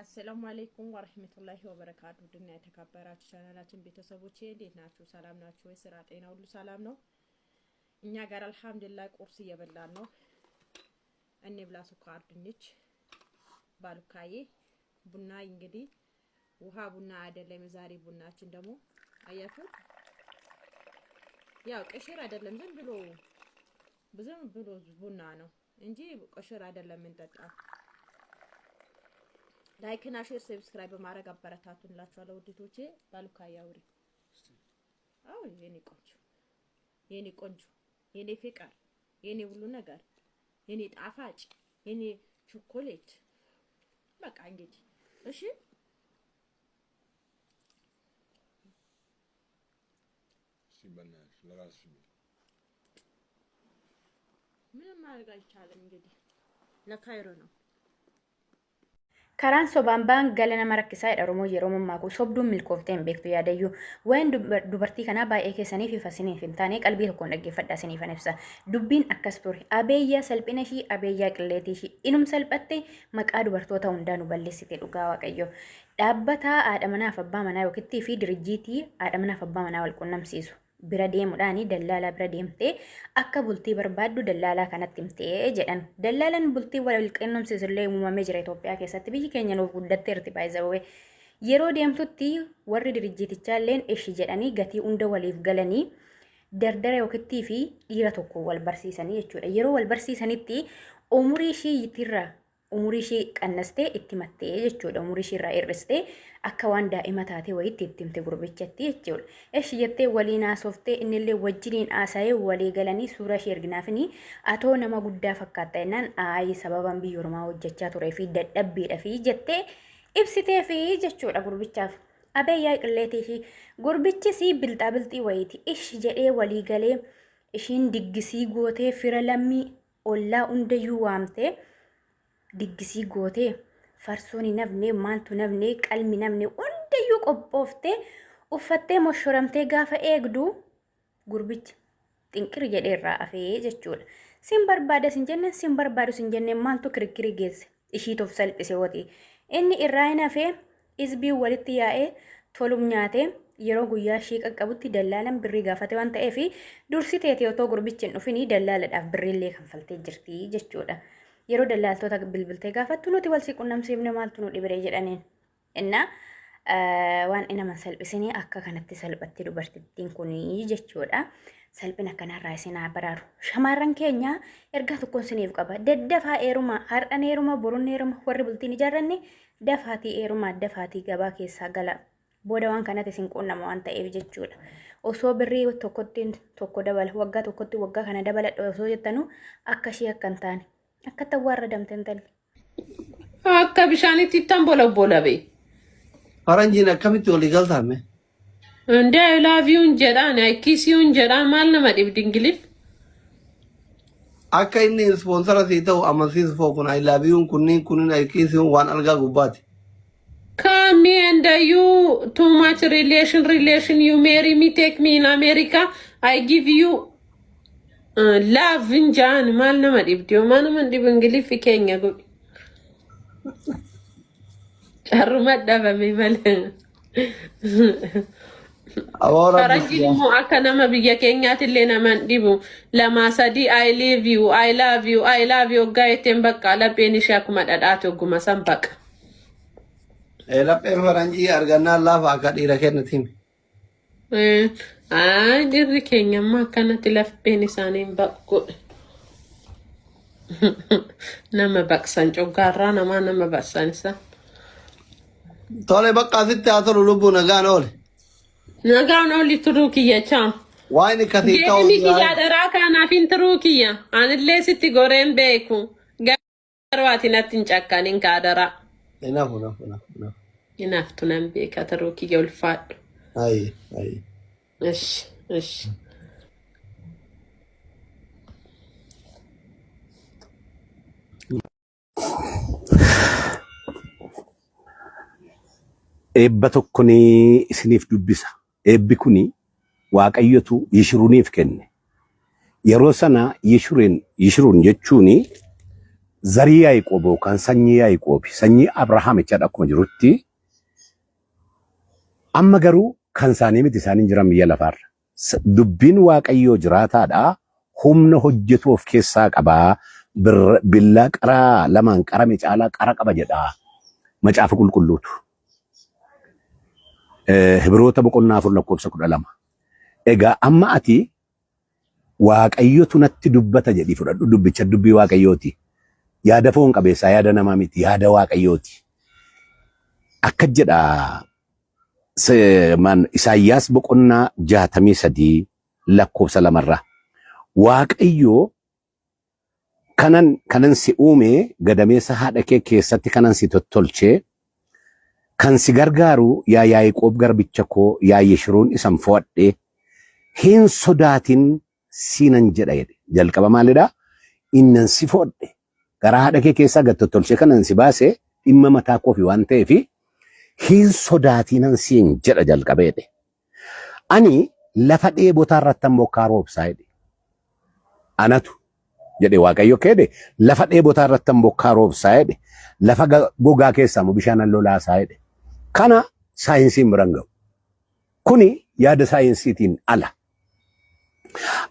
አሰላሙ አለይኩም ወረህመቱላሂ ወበረካቱ። ድና የተከበራችሁ ቻናላችን ቤተሰቦቼ እንዴት ናችሁ? ሰላም ናችሁ ወይ? ስራ፣ ጤና ሁሉ ሰላም ነው? እኛ ጋር አልሐምዱሊላህ ቁርስ እየበላን ነው። እኔ ብላ ስኳር ድንች ባሉካዬ ቡና እንግዲህ ውሃ ቡና አይደለም። የዛሬ ቡናችን ደግሞ አያችሁት፣ ያው ቅሽር አይደለም፣ ዝም ብሎ ዝም ብሎ ቡና ነው እንጂ ቅሽር አይደለም የምንጠጣው። Like እና share subscribe በማድረግ አበረታቱን እላችኋለሁ ውድቶቼ። ባሉካዬ አውሪ አውሪ፣ የኔ ቆንጆ፣ የኔ ቆንጆ፣ የኔ ፍቅር፣ የኔ ሁሉ ነገር፣ የኔ ጣፋጭ፣ የኔ ቾኮሌት። በቃ እንግዲህ እሺ። እስቲ በእናትሽ ለራስሽ በይ። ምንም ማድረግ አይቻልም። እንግዲህ ለካይሮ ነው። Karaan sobaan ba'an gala nama rakkisaa jedha Oromoon yeroo mammaaku. Sobduun milkooftee hin beektu yaadayyuu. Waa'een dubartii kanaa baay'ee keessaniif ifa isiniif hin taane qalbii tokkoon dhaggeeffadhaa isiniifan ibsa. Dubbiin akkas ture. Abeeyyaa salphina ishii, abeeyyaa qilleetii ishii. Inum salphatte maqaa dubartoota hundaa nu balleessite dhugaa Waaqayyo. Dhaabbata haadha manaaf abbaa manaa yookitti fi dirijjiitii haadha manaaf abbaa manaa wal qunnamsiisu bira deemuudhaan dallaalaa bira deemtee akka bultii barbaaddu dallaalaa kanatti himtee jedhan. Dallaalaan bultii wal qunnamsiisu illee uumamee jira Itoophiyaa keessatti. Biyyi keenya nuuf guddatteerti baay'ee. Yeroo deemtutti warri dirijjiitichaa illeen ishi jedhanii gatii hunda waliif galanii dardara yookittii fi dhiira tokko wal barsiisanii jechuudha. Yeroo wal barsiisanitti umurii ishii irraa umurii ishii qannastee itti mattee jechuudha. Umurii ishii irraa hir'istee akka waan daa'ima taatee wayiitti itti himte gurbichatti jechuudha. Eshi jettee waliin haasoftee innillee wajjiniin haasa'ee walii galanii suura ishee erginaafini atoo nama guddaa fakkaatta jennaan ayi sababan biyya ormaa hojjechaa turee fi dadhabbiidha fi jettee ibsitee fi jechuudha gurbichaaf. Abeeyyaa qilleetii ishii gurbichis bilxaa bilxii wayiiti ishi jedhee walii galee ishiin diggisii gootee fira lammii ollaa hundayyuu waamtee diggisii gootee farsoon hin hafne maaltu hin hafne qalmi hin hafne hundayyuu qophooftee uffattee moshoramtee gaafa eegdu gurbichi xinqir jedhee irraa hafee jechuudha. Sin barbaada sin jenne sin barbaadu sin jenne maaltu kirikkirii geesse ishiituuf salphise hooti. Inni irraa hin hafee isbii walitti yaa'ee tolum nyaatee yeroo guyyaa ishii qaqqabutti dallaalan birrii gaafate waan ta'eef dursiteeti otoo gurbichi hin dhufinii dallaaladhaaf birriillee kanfaltee jirti jechuudha. Yeroo dallaaltota bilbiltee gaafattu nuti wal si qunnamsiifne maaltu nu dhibiree jedhaniin. Innaa waan nama salphisinii akka kanatti salphatti dubartittiin kunii jechuudha. Salphina kanarraa isin haa baraaru. Shamarran keenya ergaa tokkoon isiniif qaba. Daddafaa eeruma har'an eeruma boruun eeruma warri bultiin ijaarranne dafaatii eerumaa dafaatii gabaa keessaa gala. Booda waan kanatti isin quunnama waan ta'eef jechuudha. Osoo birrii tokkotti tokko dabala waggaa tokkotti waggaa kana dabaladha osoo jettanuu akka ishee akka hin taane akka tawwaarra damte intalli. Akka bishaanitti ittan bolobbola bee. Faranjiin akkamitti walii galtaame? Indee I love you jedhaan I kiss you jedhaan maal nama dhibdi Ingiliff? Akka inni sponsor sii ta'u amansiisu foo kun I love you kunniin kunniin I kiss you waan algaa gubbaati. Come me and you too much relation relation you marry me take me in America I give you love hin jaan maal nama dhibdi maal nama dhibu Ingiliffi keenya godhi. Carruma dhabame malee. Aboo rabbi Faranjiin immoo akka nama biyya keenyaatti nama hin dhibu. Lamaa sadii I love you, I love you, I love you hoggaa jetteen bakka lapheen ishee akkuma dhadhaati hogguma san baqa. Lapheen faranjii argannaan laafa akka dhiira kennati himi. Ay dhiirri keenya immoo akkanatti lapheen isaanii hin baqu godhe. Nama baqsan coggaarraa namaa nama baqsan isa. Tole bakka asitti haa tolu lubbuu nagaan oole. Nagaan oli turuu kiyya chaa. Waan akkasii ta'u Geemii kiyya daraa kanaaf hin turuu kiyya. Anillee sitti goreen beeku. Garuu ati natti hin cakkanin kaadaraa. Nafu nafu nafu nafu. Hinaaftu nan beeka turuu kiyya ulfaadhu. Ayi ayi. Ishi ishi. Eebba tokko ni isiniif dubbisa. Eebbi kuni Waaqayyotu Yishuruniif kenne. Yeroo sana Yishurin Yishurun jechuun Zarii Yaaqoob yookaan sanyii Yaaqoob sanyii Abrahaam jechaadha akkuma jirutti amma garuu kan isaanii miti isaaniin jiran biyya lafaarra. Dubbiin Waaqayyoo jiraataadha. Humna hojjetu of keessaa qabaa. Billaa qaraa lamaan qarame caalaa qara qaba jedha. Macaafa qulqulluutu. Hibroota boqonnaa 4 lakkoofsa 12. Egaa amma ati Waaqayyotu natti dubbata jedhii fudhadhu dubbicha dubbii Waaqayyooti. Yaada foon qabeessaa yaada namaa miti yaada Waaqayyooti. Akka jedha Isaayyaas boqonnaa 63 lakkoofsa 2rraa. Waaqayyo kanan si uume gadameessa haadha kee keessatti kanan si tottolchee kan si gargaaru yaa Yaaqoob garbicha koo yaa Yeshuruun isan fo'adhe hin sodaatin siinan jedha jedhe. Jalqaba maalidha? Innan si fo'adhe garaa haadha kee keessaa gad tottolchee kanan si baase dhimma mataa koofi waan ta'eef hin sodaatinan siin jedha jalqaba jedhe. Ani lafa dheebotaa irrattan bokkaa roobsaa jedhe. Anatu jedhe Waaqayyo keedhe lafa dheebotaa irrattan bokkaa roobsaa jedhe. Lafa gogaa keessaa immoo bishaanan lolaasaa jedhe. Kana saayinsiin biran ga'u. Kuni yaada saayinsiitiin ala.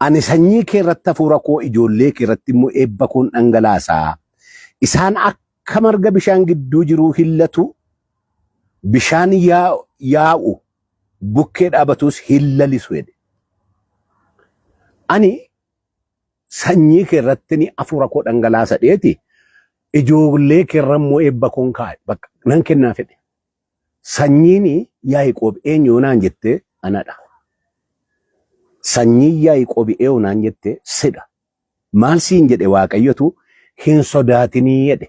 Ani sanyii kee irratti hafuura koo ijoollee kee irratti immoo eebba koon dhangalaasaa. Isaan akka marga bishaan gidduu jiruu hillatu bishaan yaa'u bukkee dhaabatus hin lalisu jedhe. Ani sanyii kee irratti ni hafuura koo dhangalaasa dheeti ijoollee kee irra immoo eebba koon kaa'e bakka nan kennaa fedhe. Sanyiin Yaaqoob eenyu naan jette anadha. Sanyiin Yaaqoob eenyu naan jette sidha. Maal siin jedhe Waaqayyotu hin sodaatinii jedhe.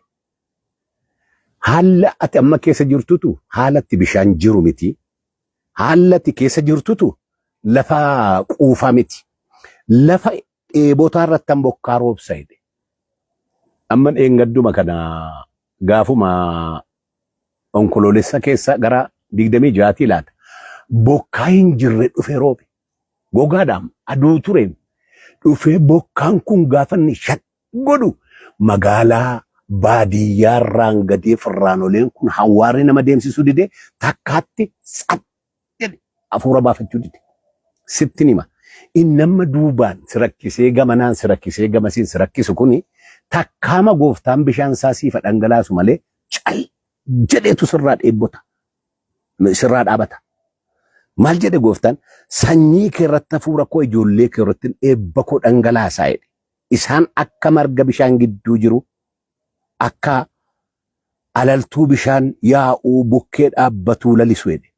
Haala ati amma keessa jirtutu haala itti bishaan jiru miti. Haala ati keessa jirtutu lafa quufaa miti. Lafa dheebotaa irratti bokkaa roobsa jedhe. Amma dheengadduma kana gaafuma onkoloolessa keessa gara 26 laata. Bokkaa hin jirre dhufe roobe. Gogaadhaan aduu ture dhufee bokkaan kun gaafa inni shat godhu magaalaa baadiyyaarraan gadee firraanoleen kun hawaarri nama deemsisuu dide takkaatti tsat jedhe hafuura baafachuu dide. Sittin hima. Inni amma duubaan si rakkisee gamanaan si rakkisee gamasiin si rakkisu kuni takkaama gooftaan bishaan isaa siifa dhangalaasu malee cal jedheetu sirraa dheebbota. Sirraa dhaabata. Maal jedhe gooftaan? Sanyii kee irratti hafuura koo ijoollee kee irratti eebba koo dhangalaasaa jedhe. Isaan akka marga bishaan gidduu jiru akka alaltuu bishaan yaa'uu bukkee dhaabbatuu lalisu jedhe.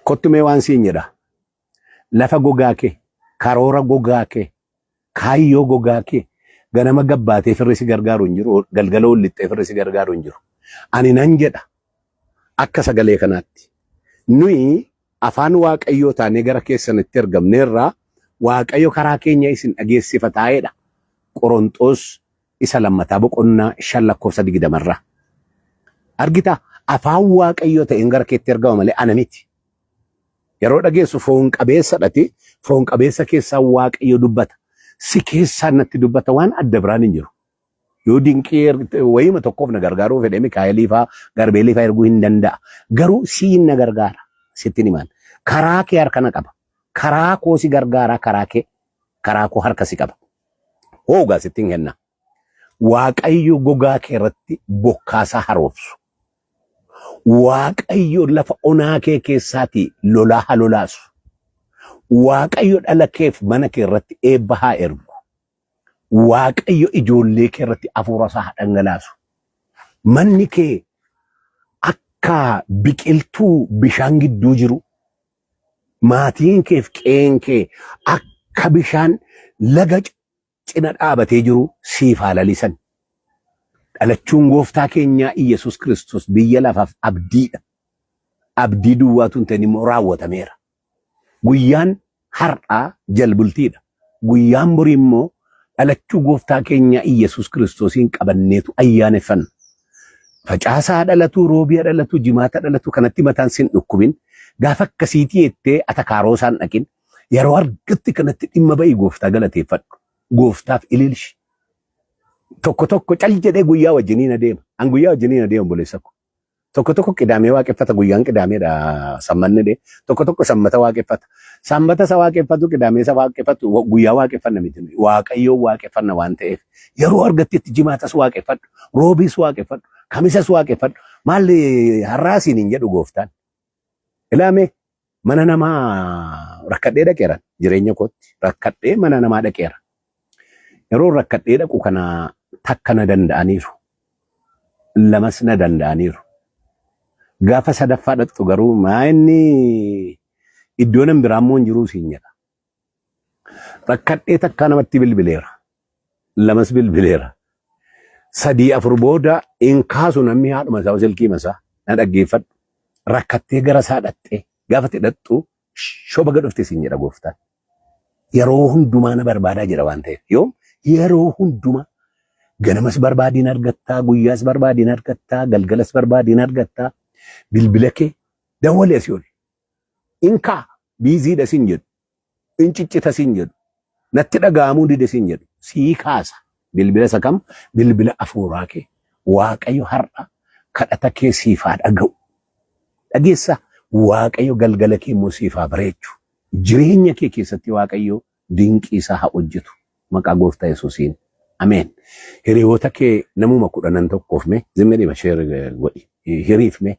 Kottu mee waan siin jedha. Lafa gogaa kee, karoora gogaa kee, kaayyoo gogaa kee ganama gabbaatee firri si gargaaru hin jiru, galgala ol lixxee firri si gargaaru hin jiru. Ani nan jedha akka sagalee kanaatti. Nuyi afaan Waaqayyoo taanee gara keessanitti ergamneerraa Waaqayyo karaa keenya isin dhageessifataa'edha. Qoronxoos isa lammataa boqonnaa 5 lakkoofsa 20rraa. Argita afaan Waaqayyoo ta'een gara keetti ergama malee ana miti. Yeroo dhageessu foon qabeessa dhati foon qabeessa keessaa Waaqayyo dubbata. Si keessaan natti dubbata waan adda biraan hin jiru. Yoo dinqii wayima tokkoof na gargaaruu fedhe Mikaa'elii faa Garbeelii faa erguu hin danda'a. Garuu siin na gargaara. Sittin himaan. Karaa kee harka na qaba. Karaa koo si gargaara karaa kee karaa koo harka si qaba. Hoogaa sittin kenna. Waaqayyo gogaa kee irratti bokkaasaa haroobsu. Waaqayyo lafa onaa kee keessaatii lolaa haa lolaasu. Waaqayyo dhala keef mana kee irratti eebba haa ergu. Waaqayyo ijoollee kee irratti hafuura isaa haa dhangalaasu. Manni kee akka biqiltuu bishaan gidduu jiru, maatiin keef qe'een kee akka bishaan laga cina dhaabatee jiru siif haa lalisan. Dhalachuun gooftaa keenyaa Iyyasuus Kiristoos biyya lafaaf abdiidha. Abdii duwwaatu hin ta'in immoo raawwatameera. Guyyaan har'aa jalbultiidha. Guyyaan borii immoo dhalachuu gooftaa keenyaa Iyyasuus Kiristoosiin qabanneetu ayyaaneffanna. Facaasaa dhalatu, roobiya dhalatu, jimaata dhalatu kanatti mataan sin dhukkubin. Gaafa akkasiitii jettee atakaaroo isaan dhaqin. Yeroo argatti kanatti dhimma ba'i gooftaa galateeffadhu. Gooftaaf ililshi. Tokko tokko cal jedhee guyyaa wajjiniin adeema. An guyyaa wajjiniin adeema, obboleessa ko. Tokko tokko Qidaamee waaqeffata, guyyaan Qidaameedha sammanni dhee. Tokko tokko Sammata waaqeffata. Sammata isa waaqeffatu, Qidaamee isa waaqeffatu, guyyaa waaqeffanna miti. Waaqayyoon waaqeffanna waan ta'eef yeroo argattetti Jimaatas waaqeffadhu, Roobiis waaqeffadhu, Kamisas waaqeffadhu. Maalli har'aasiin hin jedhu gooftaan. Ilaamee, mana namaa rakkadhee dhaqeera, jireenya kootti rakkadhee mana namaa dhaqeera. Yeroo rakkadhee dhaqu kana takka na danda'aniiru. Lamas na danda'aniiru. Gaafa sadaffaa dhaqxu garuu maa inni iddoo nan biraa immoo hin jiruu siin jedha. Rakkadhee takkaa namatti bilbileera. Lamas bilbileera. Sadii afur booda hin kaasu namni haadhuma isaa, silkii isaa na dhaggeeffadhu. Rakkattee gara isaa dhaqxee gaafa itti dhaqxu shoba gadhufte siin jedha gooftaan. Yeroo hundumaa na barbaadaa jira waan ta'eef, yoom yeroo hundumaa ganamas barbaadiin argattaa, guyyaas barbaadiin argattaa, galgalas barbaadiin argattaa, bilbila kee dawwalee asii ol. Inkaa busy dha siin jedhu, in ciccita siin jedhu, natti dhaga'amuu dide siin jedhu, sii kaasa. Bilbila isa kam? Bilbila afuuraa kee. Waaqayyo har'a kadhata kee siif haa dhaga'u. Dhageessa, Waaqayyo galgala kee immoo siif haa bareechu. Jireenya kee keessatti Waaqayyo dinqii isaa haa hojjetu. Maqaa gooftaa Yesuusiin. Ameen. Hiriyoota kee namuma kudhanan tokkoof mee zimmi dhima share godhi. Hiriif mee,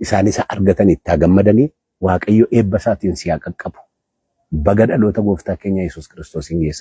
isaan isa argatan itti haa gammadanii, Waaqayyo eebba isaatiin si haa qaqqabu. Baga dhaloota gooftaa keenya Yesuus Kiristoosiin geessa.